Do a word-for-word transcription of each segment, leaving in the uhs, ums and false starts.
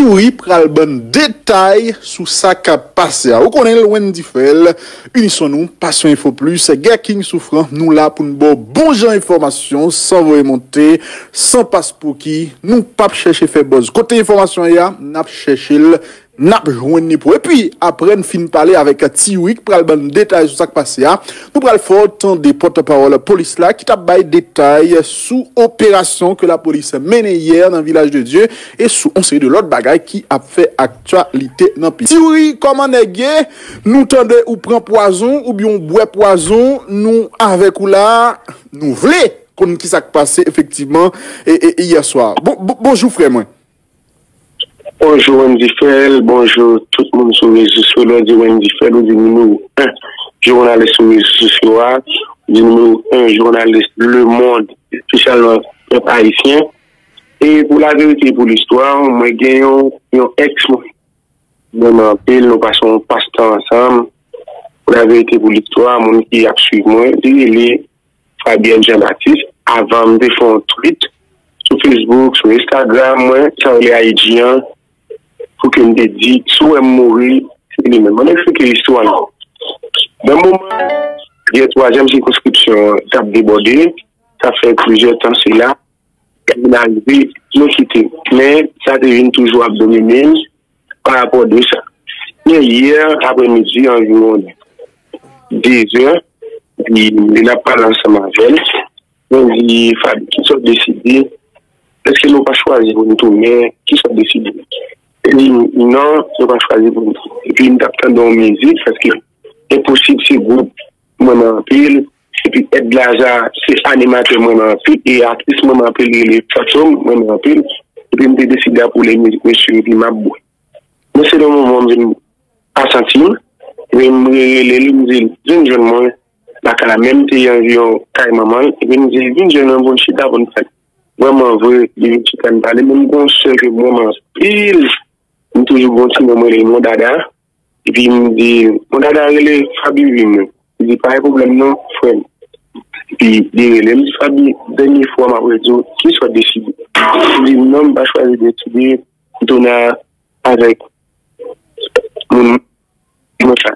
Youri pral ban n detay sou sa k ap pase a. Ou konnen l, Wendy Frèl, Unison Nou, Passion Info Plus, Guerre King Souffrant, nou la pou n ba w bon jan enfòmasyon, san voye monte, san paspouki. Nou p ap chèche fè buzz. Kote enfòmasyon ye a, n ap chèche l, n ap jwenn li pou. Epi, apre n fin pale avèk Ti Youri k pral ban n detay sou sa k pase a, nou pral fè w tande pòtpawòl polis la ki t ap bay detay sou operasyon ke lapolis mennen yè nan Vilaj de Dye e sou yon seri de lòt bagay ki ap fè aktyalite nan peyi. Ti Youri, kòman nèg ye? Nou tande ou pran pwazon oubyen ou bwè pwazon, nou avèk ou la, nou vle konn ki sa k pase efektivman e, e, e yè swa. Bon, bon, bonjou frè mwen. Bonjou Wendy Frèl, bonjou tout moun sou rezo sosyo. Lè w di Wendy Frèl, ou di nimewo en jounalis sou rezo sosyo a, ou di nimewo en jounalis lemonn, espesyalman pèp ayisyen. E pou laverite e pou listwa, mwen gen yon, yon èks mwen. Mwen renmen anpil, nou pase yon pastan ansanm. Pou laverite e pou listwa, moun ki ap swiv mwen, li rele Fabienne Jean Baptiste, avan m te fè yon tweet sou Facebook, sou Instagram mwen, sa rele I G an, pou ke m te di, si w wè m mouri, se li menm. Mwen eksplike istwa lan. Nan moman, yè twazyèm sikonskripsyon an t ap debòde, sa fè plizyè tan sila, li vin arive, nou kite. Men, sa te vin toujou ap domine m pa rapò de sa. Men yè aprèmidi, anviwon de zè, li, li n ap pale ansanm avè l. Mwen di, Fabi, kisa w deside? Èske nou pa chwazi pou n tounen? Kisa w deside? Li di, non, nou pa chwazi pou n tounen. Epi m t ap tande yon mizik, paske Enposib se gwoup mwen renmen anpil. Epi Èd Laza se animatè mwen renmen anpil. E atris mwen renmen anpil, li rele Fantom, mwen renmen anpil. Epi m te deside ap woule mizik mesye, epi m ap bwè. Men se nan moman m vin pa santi m. Epi m rele l, m di l, vin jwenn mwen lakay la, men m te anviwon kay manman l. Epi m di l, vin jwenn mwen pou n chita, pou n pale. Vrèman vre, li vin chita, n pale, men m gen yon sè ke m renmen anpil. M toujou gen yon ti non m rele l Mon Dada. Epi m di, Mon Dada rele Fabi vin. Li di, pa gen pwoblèm non, frè m. Epi li rele m, di, Fabi, dènye fwa m ap rele w, kisa w deside? M di, non, m pa chwazi deside, m tounen avèk moun mwen sa.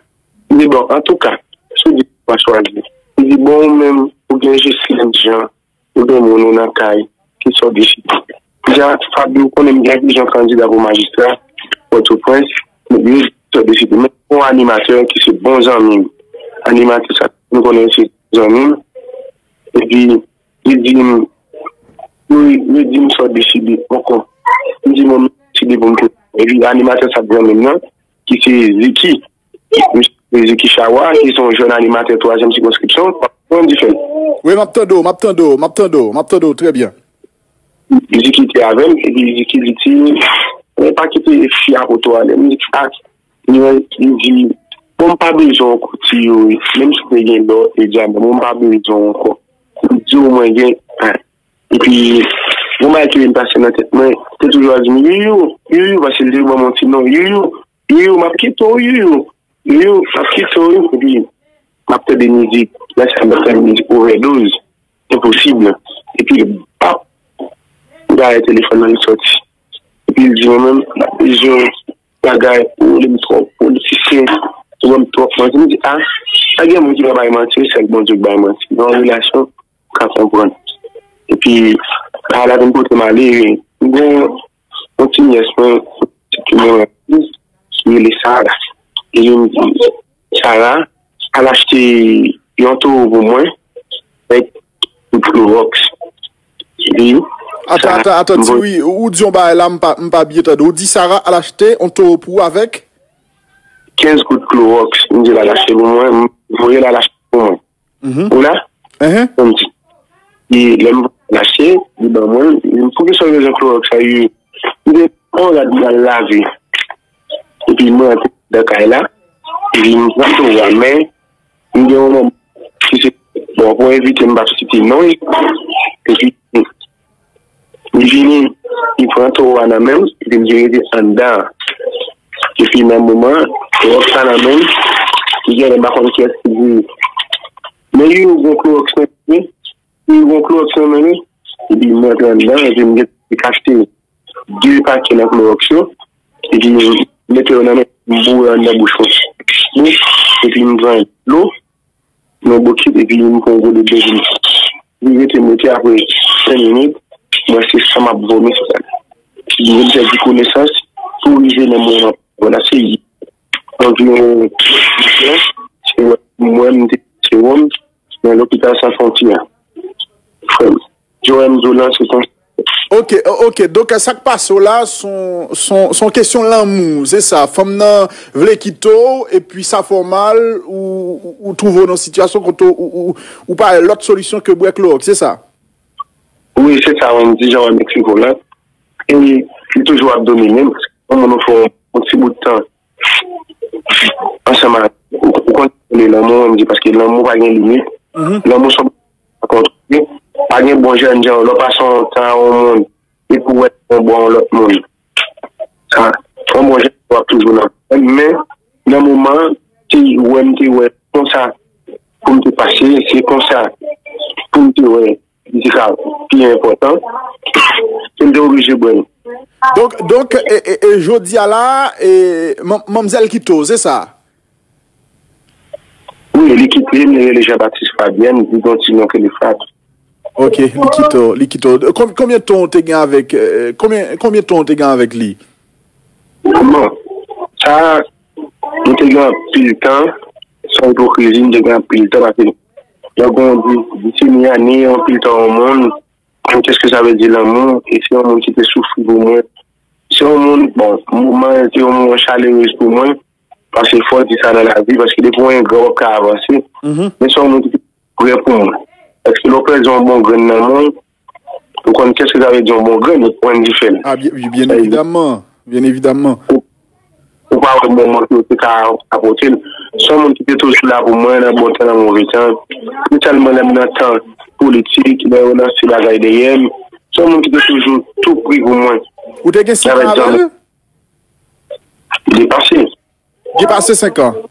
Li di, bon, antouka, si w di w pa chwazi. Li di, bon, ou menm, ou gen Jocelyne Jean, ou gen moun ou nan kay, kisa w deside? Deja, Fabio konnen m gen vizyon kandida pou majistra Pòtoprens, men li, kisa w deside? Men yon animatè ki se bon zanmi m. Animatè sa, m konnen se bon zanmi m. Epi, li di m, li, li di m sa w deside ankò. M di, mwen, m deside pou m te. Epi, animatè sa, zanmi m nan, ki se Ziki. Misye Ziki Chawa, ki se yon jèn animatè twazyèm sikonskripsyon, pa pran diferans. Wi, m ap tande w, m ap tande w, m ap tande w, m ap tande w trè byen. Ziki te avè m, epi Ziki di, ti, mwen pa kite fi a poto ale. M di, ak, li, li di, bon, m pa bezwen w ankò, ti yo, menm si w te gen lò e dyaman, bon, m pa bezwen w ankò. M di w mwen gen, epi, yon bagay ki vin pase nan tèt mwen, te toujou ap di m, Youyou, Youyou, paske li te ban m yon ti non, Youyou, Youyou, m ap kite w, Youyou. Youyou, m ap kite w, wi. Epi, m ap tande mizik. Lè sa, m ap tande mizik Overdose. Enposib. Epi, pap, m gade telefòn nan, li sòti. Epi, li di, mwen menm, m ap bezwen bagay, ou rele m twòp politisyen, ou wè m twòp manti. M di, a, pa gen moun ki pa bay manti, sèl Bondye k bay manti. Nan yon relasyon, ou ka konprann. Epi, bagay la vin pote m ale, m gen yon ti nyès mwen, ti mwen, ki rele Sara. Li di, Sara, al achte yon towo pou mwen, avèk yon klowòks. Epi, ata, ata, ata, ti wi, ou di yon bagay la, m pa, m pa byen tande. Ou di Sara al achte yon towo pou ou avèk? Kenz goud klowòks, m di l al achte pou mwen, m voye l al achte pou mwen. Ou la? Ou konprann? Li, lè m pral achte, li ban mwen, li di m, poukisa w bezwen klowòks sa, Youyou? M di, an, rad m pral lave. Epi mwen rantre nan kay la, epi m pran towo a, men m gen yon nonm ki se, bon, pou evite m p ap site non l, epi li vini, li pran towo a nan men m, epi m vin rete anndan an. Epi nan moman, klowòks la nan men m, li genlè m pa konn kiyès ki di, men Youyou gen klowòks nan men li, Youyou gen klowòks nan men li, epi m rantre anndan, epi m gentan achte de pake nan klowòks yo, Epi m mete yo nan men, m boure anndan bouch mwen. Epi m pran dlo, yon bokit, epi m pran yon gode dlo pou m. Li rete, m rete, apre senk minit, m wè se san m ap vomi sou sa. Li vin fè di konesans, pou rive nan moman, mwen ap sezi. Anviwon dis an, se wè m te sewòm nan lopital San Fwontyè. Frè m, Joel Zolan, se konsa. Ok, ok. Donk, sa k pase w la, son, son, son kesyon lanmou, se sa. Fanm nan vle kite w, epi sa fè w mal, ou, ou, ou twouve w nan sitiyasyon kote w, ou, ou, ou pa lòt solisyon ke bwè klowòks, se sa? Wi, se sa, wi, m di jan w eksplike w la. E li toujou ap domine m, paske yon moun ou fè yon ti bout tan ansanm ak ou, ou konn lanmou, m di, paske lanmou pa gen limit. Lanmou se yon bagay pa gen bon jènjan, lè w pase yon tan a yon moun, epi w wè yon bon lòt moun. Sa, yon bon jènjan w ap toujou nan. Men, nan moman, te wè m te wè konsa pou m te pase, se konsa pou m te wè li te ka pi enpòtan, ke m te oblije bwè l. Donk, donk, e, e, e jodi a la, e, man- manmzèl kite w, se sa? Wi, li kite m, li rele Jean Baptiste Fabienne, li gen yon ti non ke li Fab. Ok, li kite w, li kite w. Kon- konbyen tan w te gen avèk, e, konbyen, konbyen tan w te gen avèk li? Bon, sa, nou te gen anpil tan, san ipokrizi, nou te gen anpil tan, paske lè w gen yon di- diseni ane, anpil tan yon moun, konn kèske sa vle di lanmou, e se yon moun ki te soufri pou mwen. Se yon moun, bon, moman an te yon moman chalerez pou mwen, paske fò w di sa nan lavi, paske depi w engra, w ap ka avanse. Men se yon moun ki te prè pou mwen. Paske lè w pèdi yon bon grenn nan men w, ou konn kèske sa vle di yon bon grenn, ou konn diferan. Ah, byen, byen evidaman, byen evidaman. Ou, ou pa wè bon mank yo te ka apote l. Se yon moun ki te toujou la pou mwen nan bon tan, nan move tan. Espesyalman lè m nan tan politik, lè yo lanse bagay dèyè m. Se yon moun ki te toujou tou pri pou mwen. Ou te gen senk an avè l? Depase. Depase senk an.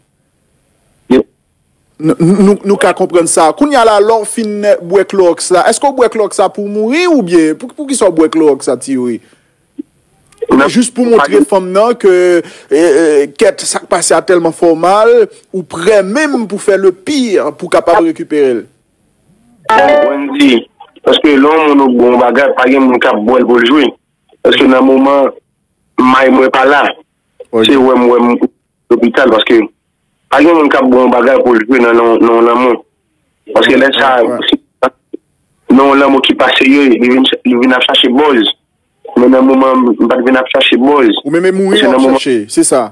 Nou, nou, nou ka konprann sa. Kounye a la, lè w fin bwè klowòks la, èske w bwè klowòks la pou w mouri oubyen pou, pou kisa w bwè klowòks la, Thierry? Jis pou montre fanm nan ke, e, e, kèt, sa k pase a tèlman fè w mal, ou prè menm pou fè le pire pou w kapab rekipere l. Bon, Wendy, paske lè yon moun ofri w yon bagay, pa gen moun k ap bwè l pou l jwe. Paske nan moman may mwen pa la, se wè m wè m lopital, paske pa gen moun k ap bwè yon bagay pou l jwe nan, nan, nan yon lanmou. Paske lè sa, nan yon lanmou ki pa serye, li vin, li vin ap chache buzz. Men nan moman, m pa t vin ap chache buzz. Ou menm e mouri w ap chache, se sa.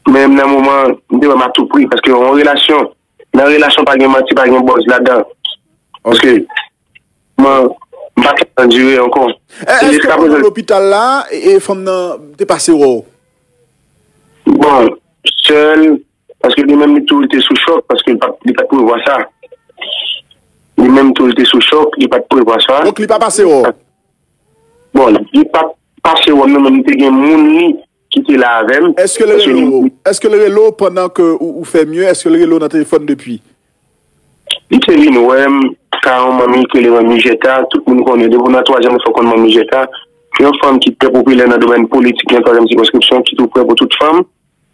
Men nan moman, m te wè m a tou pri, paske yon relasyon, nan relasyon pa gen manti, pa gen buzz ladan. Paske, man, m pa ka andire ankò. E, èske pandan w lopital la, e, e fanm nan te pase wè w? Bon, sèl, paske li menm li tou li te sou chòk, paske li pa, li pa t prevwa sa. Li menm tou li te sou chòk, li pa t prevwa sa. Donk, li pa pase wè w? Bon, li pa t pase wè m, non, men li te gen moun li ki te la avè m. Èske l rele w? Èske l rele w pandan ke ou, ou fè mye? Èske l rele w nan telefòn depi? Li te vin wè m, ka yon manmi ki rele Manmi Jeta, tout moun konnen, depi w nan twazyèm, ou fò konn Manmi Jeta. Yon fanm ki trè popilè nan domèn politik nan twazyèm sikonskripsyon, ki tou prè pou tout fanm,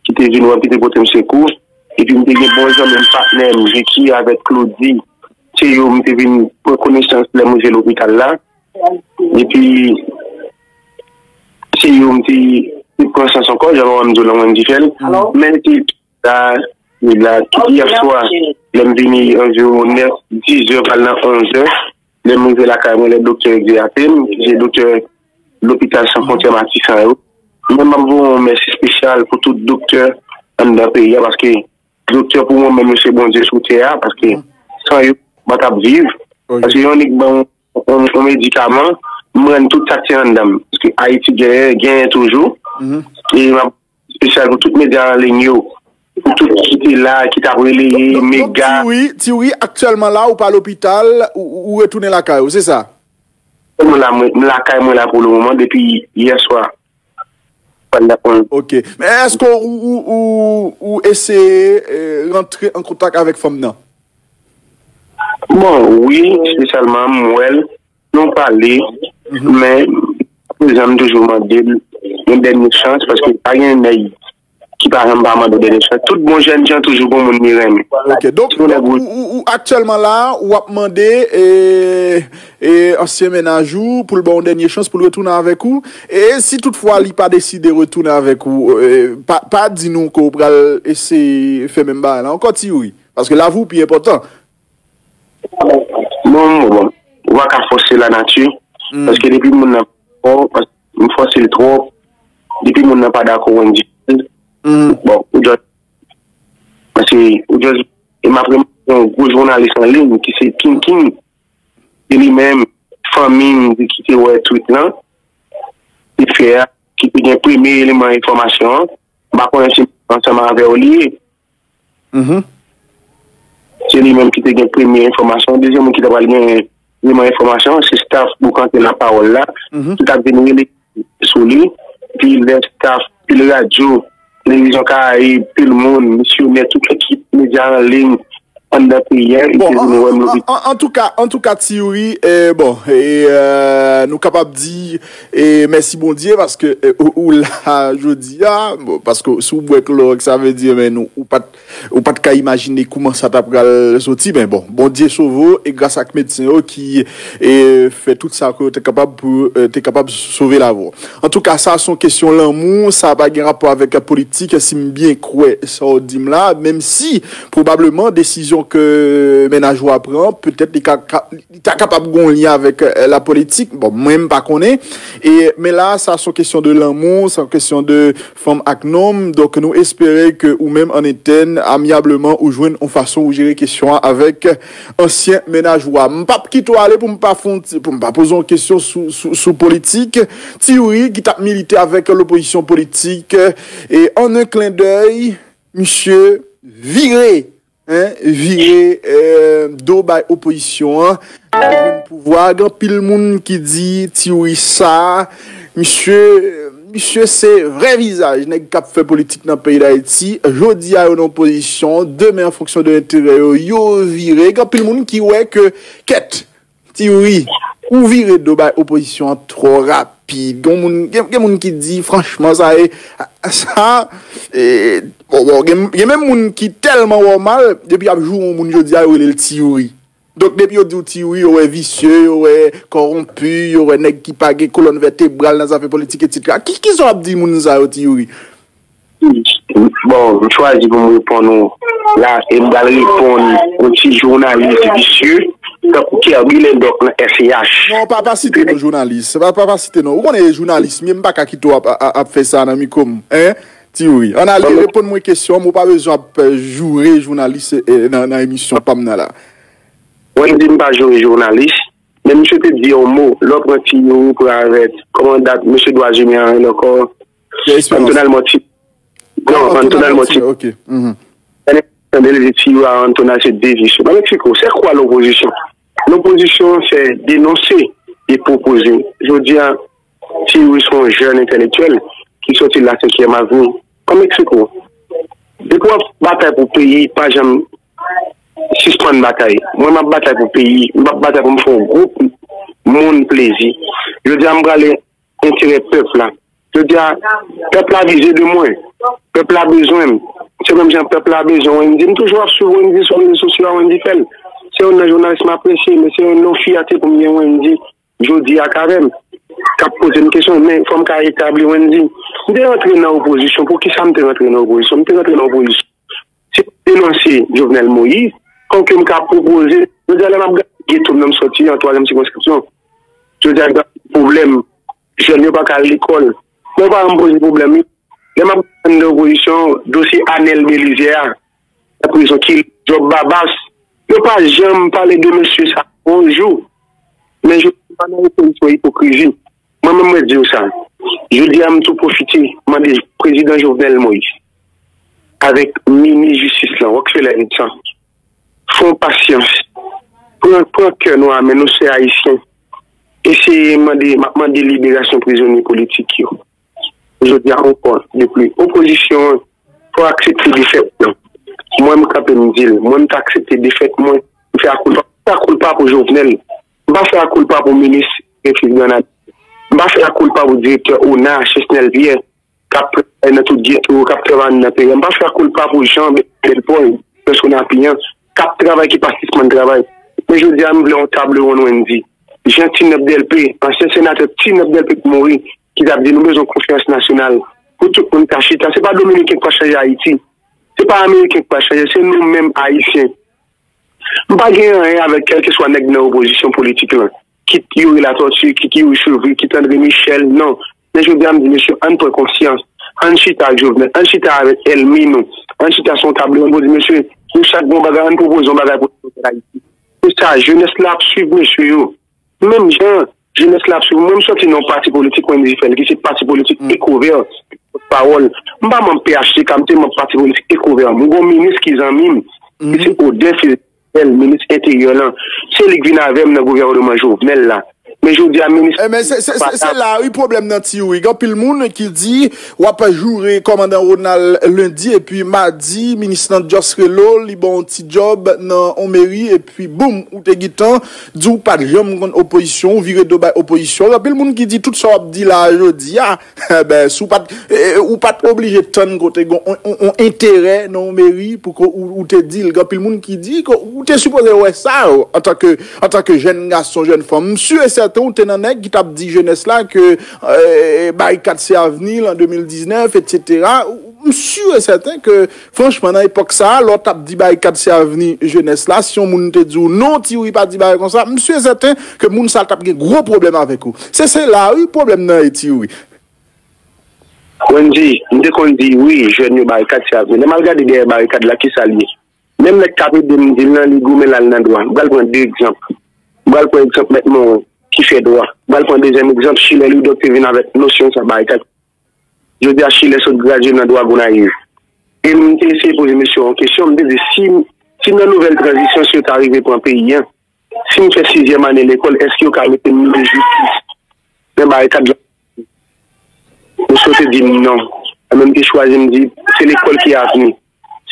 ki te vin wè m, ki te pote m sekou. Epi m te gen bon zanmi m, patnè m, Vicky avèk Claudy. Se yo m te vin pran konesans lè m rive lopital la. Epi, se yo m te, te pran sans ankò, jan mwen m di w lan mwen m di fè l. Men se la, la, yè swa, lè m vini anviwon nèf, diz è, pral nan onz è, lè m rive lakay mwen, lè doktè yo grate m, ki se doktè Lopital San Fwontyè Matisan yo. Men m ap voye yon mèsi espesyal pou tout doktè anndan peyi a, paske doktè pou mwen menm yo se Bondye sou tè a, paske san yo, m pa t ap viv. Paske yo annik ban m yon, yon medikaman, m rann tout sa k te anndan m. Paske Ayiti genyen, genyen toujou. E m ap espesyal pou tout medya an liy yo, pou tout ki te la, ki t ap relaye, Mega. Donk, Tiwi, Tiwi, aktyèlman la, ou pa lopital, ou, ou, ou retounen lakay ou, se sa? Mwen la, mwen, m lakay mwen la pou le moman, depi yè swa. Pandan on. Ok. Men èske ou, ou, ou, ou eseye, e, rantre an kontak avèk fanm nan? Bon, wi, espesyalman, m wè l, nou pale, men, aprezan, m toujou mande l, yon dènye chans, paske pa gen nèg ki pa janm pa mande yon dènye chans. Tout bon jènjan toujou gon moun li renmen. Ok, donk, donk ou, ou, ou aktyèlman la, w ap mande e, e ansyen mennaj ou pou l ba w yon dènye chans pou l retounen avèk ou. E si toutfwa li pa deside retounen avèk ou, e, pa, pa di nou ke w pral eseye fè menm bagay la ankò, Ti Youri. Paske lavi w pi enpòtan. Non, bon, bon. Ou pa ka fòse lanati. Paske depi moun nan fò, m fòse l twòp. Depi moun nan pa dakò, Wendy. Bon, ou just, paske ou just, e m ap remake yon gwo jounalis an liy ki se King King. Se li menm, fanmi m, ki te wè tweet lan, ki fè a, ki te gen premye eleman enfòmasyon an. M pa konnen si ansanm avè w li ye. Se li menm ki te gen premye enfòmasyon. Dezyèm moun ki ta pral gen eleman enfòmasyon, se staff Boukante Lapawòl la, ki t ap vin rele sou li, pil staff, pil radyo, Televizyon Karayib, pil moun, misyonè, tout ekip medya an liy anndan peyi a, yo te vin wè m lopita. Antouka, antouka, Ti Youri, e, bon, e, e, nou kapab di e, mèsi Bondye paske e, ou, ou la jodi a, bon, paske si w bwè klòk, sa vle di, men, ou, ou pa t ou pa t ka imajine kouman sa ta pral soti, men bon, Bondye sove w, e gras ak medsen yo ki e, fè tout sa ke yo te kapab pou e, te kapab sove lavi w. Antouka, sa se yon kesyon lanmou, sa pa gen rapò avèk politik, si m byen kwè sa w di m la, menm si, pwobableman, desizyon ke mennaj ou a pran, petèt li ka, ka, li ta kapab gen yon lyen avèk e, lapolitik. Bon, mwen, m pa konnen. E, men la, sa se yon kesyon de lanmou, se yon kesyon de fanm ak nonm. Donk, nou espere ke ou menm, an entèn, amyableman, ou jwenn yon fason ou jere kesyon an avèk ansyen mennaj ou a. M p ap kite w ale pou m pa fè yon ti, pou m pa poze yon kesyon sou, sou, sou politik. Ti Youri, ki t ap milite avèk lopozisyon politik, e an un clin d'œil, misye vire, hein, vire e, do bay opozisyon an, jwenn pouvwa. Gen anpil moun ki di Ti Youri sa, misye, misye se vrè vizaj nèg k ap fè politik nan peyi Dayiti. Jodi a, yo nan opozisyon, demen, an fonksyon de enterè yo, yo vire. Gen anpil moun ki wè ke, kèt, Ti Youri, ou vire do bay opozisyon an twò rapid. Gen moun, gen, gen moun ki di, franchman, sa e, sa, e, bon, bon, gen, gen menm moun ki tèlman wè w mal, depi y ap joure yon moun jodi a, yo rele l Ti Youri. Donk, depi yo di w Ti Youri, yo wè visye, yo wè kòwonpi, yo wè nèg ki pa gen kolòn vètebral nan zafè politik, etsetera. Ki, kisa w ap di moun sa yo, Ti Youri? Bon, m chwazi pou m reponn ou la, e m pral reponn yon ti jounalis visye, tankou Kerby Lendòk nan S C H. Non, pa, pa site non, jounalis. Pa, pa, pa site non. Ou konnen e jounalis m ye, m pa ka kite w ap, ap, ap fè sa nan mikwo m. Hein? Ti Youri. Ann ale, reponn mwen kesyon m, ou pa bezwen ap e, joure jounalis e, nan, nan emisyon pa m nan la. Wendy, m pa joure jounalis, men misye te di yon mo, lè w pran Ti Youri, ou pran avèk, kòman dat, mesye dwa imen an rele ankò, Antonal Mòti. Non, Antonal Mòti. Ok. Tande li di Ti Youri a Antonal se de visye. Ban m eksplike w, c'est quoi l'opposition? L'opposition, c'est dénoncer et proposer. Jodi a, Ti Youri se yon jèn entèlektyèl ki soti la senkyèm avni. Ban m eksplike w. Depi w ap batay pou peyi, pa janm sispann batay. Mwen, m ap batay pou peyi. M p ap batay pou m fè yon gwoup moun plezi. Jodi a, m prale enterè pèp la. Jodi a, pèp la vize de mwen. Pèp la bezwen m. Se menm jan pèp la bezwen Wendy. M toujou ap swiv Wendy sou rezo sosyo a, Wendy fè l. Se youn nan jounalis m apresye, men se youn nan fyète pou m gen Wendy jodi a k avè m, k ap poze m kesyon, men fò m ka etabli Wendy. M te rantre nan opozisyon. Poukisa m te rantre nan opozisyon? M te rantre nan opozisyon. Se pou denonse Jovenel Moïse, kòm ke m ka pwopoze, jodi a lè m ap gade geto m nan m soti an, twazyèm sikonskripsyon. Jodi a gen pwoblèm, jèn yo pa ka al lekòl. Mwen pa janm poze pwoblèm yo. Lè m ap gade anndan opozisyon, dosye Anel Belizaire a, nan prizon, ki Job Babas, yo pa janm pale de mesye sa yon jou. Men jodi a nan opozisyon ipokrizi. Mwen menm mwen di w sa. Jodi a m tou pwofite mande prezidan Jovenel Moïse avèk minis jistis lan, Rockfeller Vincent, fè yon pasyans. Pran, pran kè nou a men nou, se ayisyen. Eseye mande, m ap mande liberasyon prizonye politik yo. Jodi a ankò, depi opozisyon an, fò aksepte defèt lan. Mwen, m kanpe, m di l, mwen, m t aksepte defèt mwen, m fè akoulpa, m fè akoulpa pou Jovenel. M pa fè akoulpa pou minis Refik Granadye. M pa fè la koulpa pou direktè ona, Chesnel Pierre, k ap travay nan tout geto, k ap travay anndan peyi a. M pa fè la koulpa pou Jean Bèlpòl, pèsona piyan, k ap travay, ki pa sispann travay. Men jodi a, m vle yon tab wonn Wendy. Jan Tinòp Dèlpe, ansyen senatè Tinòp Dèlpe ki mouri, ki t ap di nou bezwen konferans nasyonal pou tout moun ka chita. Se pa Dominiken k pral chanje Ayiti. Se pa Ameriken k pral chanje, se nou menm Ayisyen. M pa gen anyen avèk kèlkeswa nèg nan opozisyon politik lan, kit Youri Latortue, kit Youri Chevry, kit André Michel, non. Men jodi a, m di mesye, ann pran konsyans. Ann chita ak Jovenel, ann chita avèk ènmi nou. Ann chita sou yon tab wonn pou di, mesye, nou chak gen yon bagay, ann pwopoze yon bagay pou Ayiti. Se sa, jenès la ap swiv mesye yo. Menm jan jenès la ap swiv, mwen m sòti nan yon pati politik, mwen m di fè l, ki se pati politik Ekovè, pòtpawòl. M pa manm P H T K, m te manm pati politik Ekovè. M gon minis ki zanmi m, ki se Odin Fidèl, minis enteryè lan. Se li k vin avè m nan gouvènman Jovenel la. Men jodi a, minis. Ebyen, se, se, se, se la, wi, pwoblèm nan, Ti Youri. Gen anpil moun ki di, w ap joure kòmandan Ronald lendi, epi madi, minis lan just rele w, li ba w yon ti djòb nan yon meri, epi boum, ou te gentan di w pa t janm konn opozisyon, ou vire do bay opozisyon. Gen anpil moun ki di tout sa w ap di la a jodi a, enben, si w pa t, e, e, ou pa t oblije tann kote gen yon, yon, yon enterè nan yon meri pou ke ou, ou te di l. Gen anpil moun ki di ke ou te sipoze wè sa, antanke, antanke jèn gason, jèn fanm. M si e sèten ou te nan nèg ki t ap di jenès la ke, e, barikad se avni l an de mil diznèf, etsetera. M si e sèten ke, franchman, nan epòk sa a, lè w t ap di barikad se avni jenès la, si yon moun te di w non, Ti Youri pa di bagay konsa, m si e sèten ke moun sa a t ap gen gwo pwoblèm avèk ou. Se, se la, wi, pwoblèm nan ye, Ti Youri. Wendy, m te konn di, wi, jèn yo, barikad se avni. Lè m al gade dèyè barikad la, kisa l ye? Menm nèg k ap ede m di l lan, li goumen l al nan dwa. M pral pran de egzanp. M pral pran egzanp Mèt Morin, ki fè dwa. M pral pran dezyèm egzanp, Schiller Louis Doc te vin avèk nosyon sa, barikad. Jodi a, Schiller sot gradye nan dwa Gonayiv. E m te eseye poze mesye yon kesyon, m te di, si, si nan nouvèl tranzisyon, si yo ta rive pran peyi a, si m fè sizyèm ane lekòl, èske yo ka mete m minis jistis nan barikad la? Mesye yo te di m non. Mwen menm te chwazi, m di, se lekòl ki avni.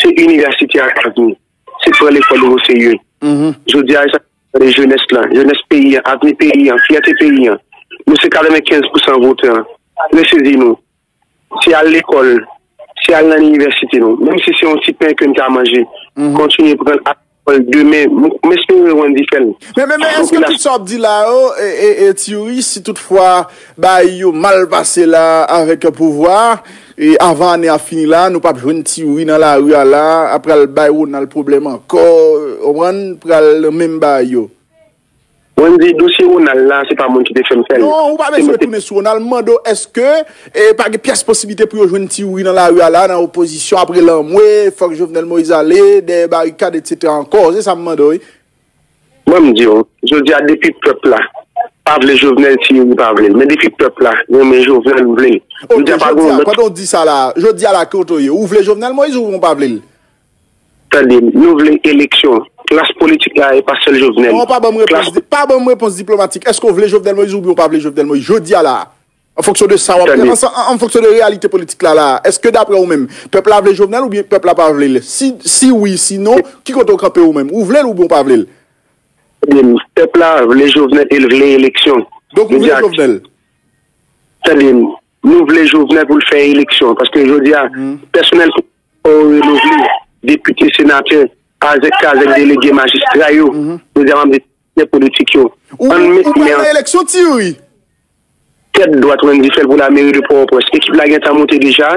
Se inivèsite a k avni. Se pran lekòl yo oseye. Jodi a, sa, jenès lan, jenès peyi an, avni peyi an, fyète peyi an. Nou se katrevenkenz pousan votè an. Resezi nou. Se al lekòl, se al nan inivèsite nou. Menm si se yon ti pen ke n ka manje, kontinye pran l, al lekòl demen. M, m espere Wendy fè l. Men, men, men, èske tout sa w ap di la yo, e, e, e, Ti Youri, si toutfwa bagay yo mal pase la avèk pouvwa, e avan ane a fini la, nou p ap jwenn Ti Youri nan lari a la, ap pral bay Ronald pwoblèm ankò, w konprann, pral menm bagay yo. Wendy, dosye Ronald la, se pa moun ki te fè m fè l. Non, ou pa bezwen tounen sou Ronald. M mande w, èske, e, pa gen pyès posiblite pou yo jwenn Ti Youri nan lari a la, nan opozisyon, apre lanmwe, fòk Jovenel Moïse ale, dèyè barikad, etsetera ankò? Se sa m mande w, wi. Mwen, m di w, jodi a, depi pèp la pa vle Jovenel, Ti Youri pa vle l. Men depi pèp la renmen Jovenel, vle l. Jodi a, pa gen yon lòt. Pandan w di sa la, jodi a la, kote w ye? Ou vle Jovenel Moïse ou w pa vle l? Tande m, nou vle eleksyon. Klas politik la e pa sèl Jovenel. Non, pa ban m repons, pa ban m repons diplomatik. Èske w vle Jovenel Moïse oubyen w pa vle Jovenel Moïse? Jodi a la, an fonksyon de sa w ap, an, an, an fonksyon de reyalite politik la la, èske daprè ou menm, pèp la vle Jovenel oubyen pèp la pa vle l? Si, si wi, si non, ki kote w kanpe ou menm? Ou vle l oubyen w pa vle l? Tande m, pèp la vle Jovenel e l vle eleksyon. Donk ou vle Jovenel? Tande m, nou vle Jovenel pou l fè eleksyon, paske jodi a, pèsonèl fò yo renouvle, depite, senatè, azèk kazèk, delege, majistra yo, jodi a, m ap di politik yo. Ou, ou pral nan eleksyon, Ti Youri? Tèt dwat, Wendy fè l pou lameri de Pòtoprens. Ekip la gentan monte deja.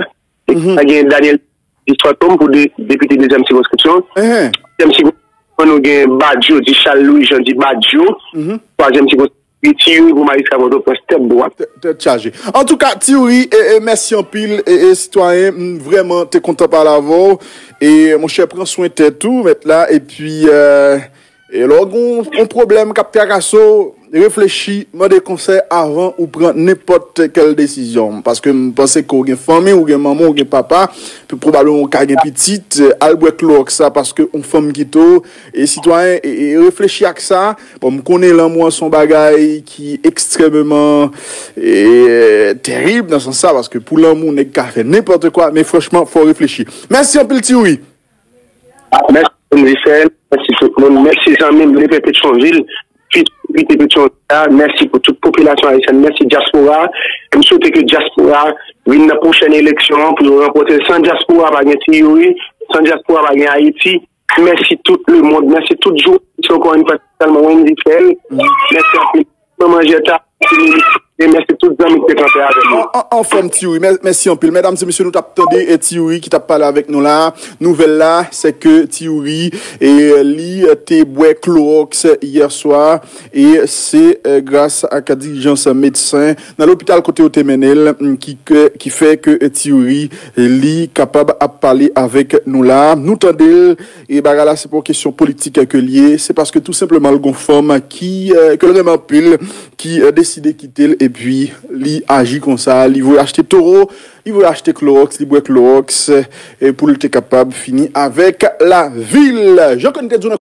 Ekip la gen Daniel Di Fantom pou de, depite dezyèm sikonskripsyon. Dezyèm sikonskripsyon, nou gen Badio, Di Charles Louis Jean, Di Badio. Twazyèm sikonskripsyon, Ti Youri pou majistra Pòtoprens, tèt dwat. Tèt chaje. Antouka, Ti Youri, e, e, mèsi anpil, e, e, sitwayen, m vrèman te kontan pale avè w. E, monchè, pran swen tèt ou, mèt la, epi, e, e lè w gen yon, yon pwoblèm k ap trakase w, reflechi, mande konsèy avan ou pran nenpòt kèl desizyon. Paske m panse ke w gen fanmi, ou gen manman, ou gen papa, pwobableman ou ka gen pitit, al bwè klowòks la paske yon fanm kite w, e sitwayen, e, e reflechi ak sa. Bon, m konnen lanmou an se yon bagay ki ekstrèmeman, e, terib nan sans sa, paske pou lanmou, nèg ka fè nenpòt kwa, men franchman, fò w reflechi. Mèsi anpil, Ti Youri. Mèsi, Michel. Mèsi tout moun. Mèsi, zanmi m, depi Petyonvil. Petyonvil, Pete Petyonvil la, mèsi pou tout popilasyon ayisyèn, mèsi dyaspora. M swete ke dyaspora vin nan pwochèn eleksyon an pou yo ranpòte l. San dyaspora pa gen Ti Youri, san dyaspora pa gen Ayiti. Mèsi tout lemonn, mèsi tout jounalis ankò yon fwa, espesyalman Wendy Phèl. Mèsi anpil. Manman Jeta, e mèsi tout zanmi ki te kanpe avè nou. An, anfòm, Ti Youri. Mè- Mèsi anpil. Medam e mesye, nou t ap tande e Ti Youri ki t ap pale avèk nou la. Nouvèl la, se ke Ti Youri e li te bwè klowòks yè swa. E se e, gras ak dilijans medsen nan lopital kote yo te mennen l, m, ki, ke- ki fè ke e Ti Youri e li kapab ap pale avèk nou la. Nou tande l, e bagay la se pa yon kesyon politik ke l ye, se paske tou senpleman l gon fanm ki, e, ke l renmen anpil, ki e, deside kite l, epi li aji konsa, li voye achte towo, li voye achte klowòks, li bwè klowòks, e pou l te kapab fini avèk lavi l. Jan ke n te di w nan